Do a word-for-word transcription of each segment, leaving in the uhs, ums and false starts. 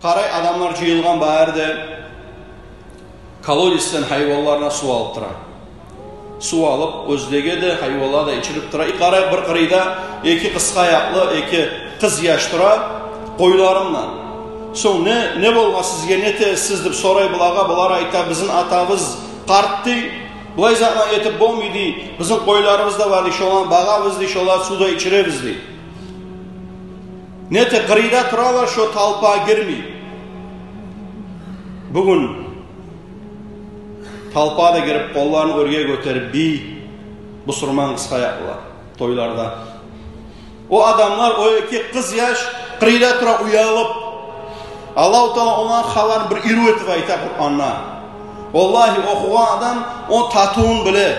Къарай, адамлар жыйылгъан бары да, колодецден гьайванларына сув алып тура. Сув алып, оьзлеге де, гьайванлагъа да ичирип тура. И къарай, бир къырыйда эки къысгъаякълы, эки къыз яш тура, къойларындан. Сонг: «Не, не болгъан сизге, не этесиз?» — деп сорай булагъа. Булар айта: «Бизин атабыз къарт, — дей, — булай затлар этип болмай, — дей, — бизин къойларыбыз да бар, — дей, — шоланы багъабыз, — дей, — шоланы сув да ичиребиз», — дей. Не эте, къырыйда туралар, шо толпагъа гирмей. Бугюн толпагъа да гирип, къолларын оьрге гётерип бий бусурман къысгъаякълылар тойларда. О адамлар, о эки къыз яш къырыйда тура уялып. Аллагьу Таала оланы гьалларын бир ирив этип айта Къуранда. Валлагьи, охугъан адам о татывун биле.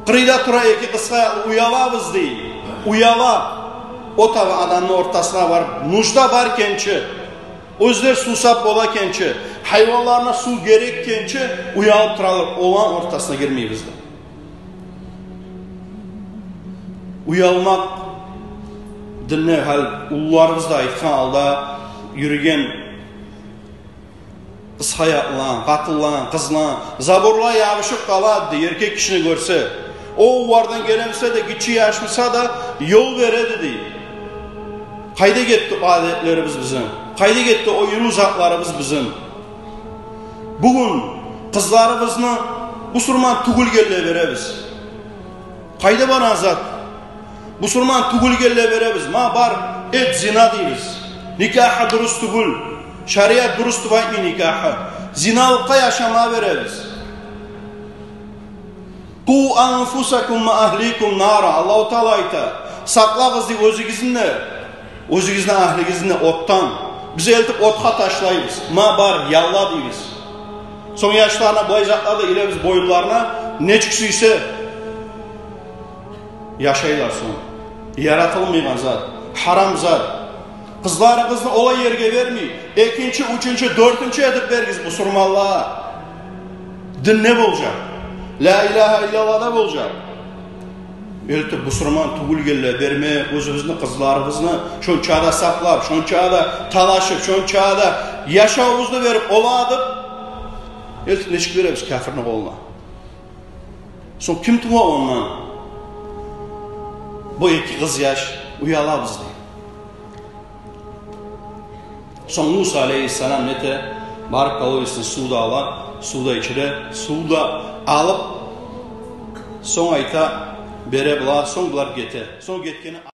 Къырыйда тура эки къысгъаякълы, уялабыз, дей. Уяла. О таба адамны ортасына барып, нужда бар экенчи, оьзлер сувсап бола экенчи, гьайванларына сув герек экенчи, уялып туралар, оланы ортасына гирмейбиз деп. Уялмакъ динде, гьали уллуларыбыз да айтгъан, алда юрюген къысгъаякълыланы, къатынланы, къызланы, заборлагъа ябушуп къалады, дей, эркек гишини гёрсе. О уллулардан геле буса да, гиччи яш буса да, ёл береди, дей. Къайда гетди о адатларыбыз бизин? Къайда гетди о ирив затларыбыз бизин? Бугюн къызларыбызны бусурман тюгюлгенлеге беребиз. Къайда барагъан зат? Бусурман тюгюлгенлеге беребиз. Ма бар, эт зина дейбиз. Никагьы дурус тюгюл. Шариат дурус деп айтмай никагьны. Зиналыкъгъа яшамагъа беребиз. «Къу анфусакум ва агьликум нара». Аллагьу Таала айта: «Сакълагъыз, — дей, — оьзюгюзню, оьзюгюзню, агьлигизни отдан». Биз элтип отгъа ташлайбыз. Ма бар, ялла дейбиз. Сонг яшларына булай затлар да илебиз боюнларына, нечик сюйсе яшайлар сонг. Яратылмайгъан зат, гьарам зат. Къызларыгъызны олай ерге бермей, экинчи, уьчюнчю, дёртюнчю этип беригиз бусурманлагъа. Динде болажакъ. Ла илагьа иллаллагьда болажакъ. Элтип бусурман тюгюлгенлеге берме оьзюбюзню къызларыбызны, шонча да сакълап, шонча да талашып, шонча да яшавубузну берип, олагъа деп, элтип нечик беребиз капирни къолуна? Сонг ким тува ондан? Бу эки къыз яш уялабыз дей. Сонг Муса алейгьиссалам не эте? Барып колодецден сув да ала, сув да ичире, сув да алып, сонг айта, бере булагъа, сонг булар гете. Сонг гетгени